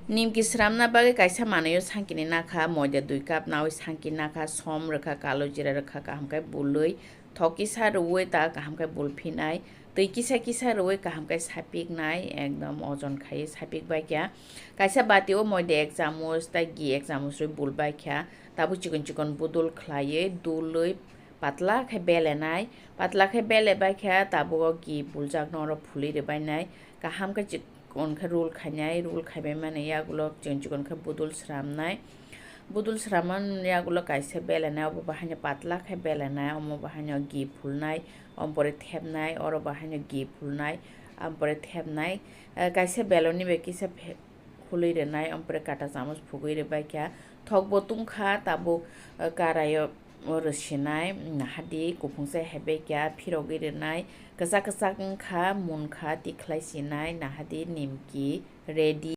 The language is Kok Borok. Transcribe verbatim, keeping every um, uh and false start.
Nimki sramna bagwi kaisa manwi o sangkini nakha, moida dui cup nawi sangki nakha, som rwkha, kalo jira rwkha, kaham khe bulwi, thok kisa rwui ta kaham khe bulphinai, twi kisa kisa rwui kaham khe sapiknai, ekdom ojon khaiwi sapik baikha. Kaisa bati o moida ek chamuch tei ghee ek chamuch rwi bulbaikha, tabuk chikon chikon budul khlaiwi dului patla khe belenai, patla khe belebaikha, tabuk o ghee buljak norok phulwi rwbainai, kaham khe chik-, Hwn khe roll khainai, roll khaibai mani yagulo chikon chikon khe budul sramnai. Budul sramani yagulo kaisa belenai, obo bahaino patla khe belenai, omo bahaino ghee phulnai, omo pore thepnai, oro bahaino ghee phulnai, omo pore thepnai. Eh, kaisa beloni bai kisa phe-, phulwi rwnai, omo pore kata chamuch phugwi rwbaikha. Thokbo tungkha tabuk, eh, karaio rwsinai, nahadi kuphungsa hebaikha, phirogwi rwnai, kwchak kwchak wngkha, munkha, tikhlai sinai, nahadi nimki ready.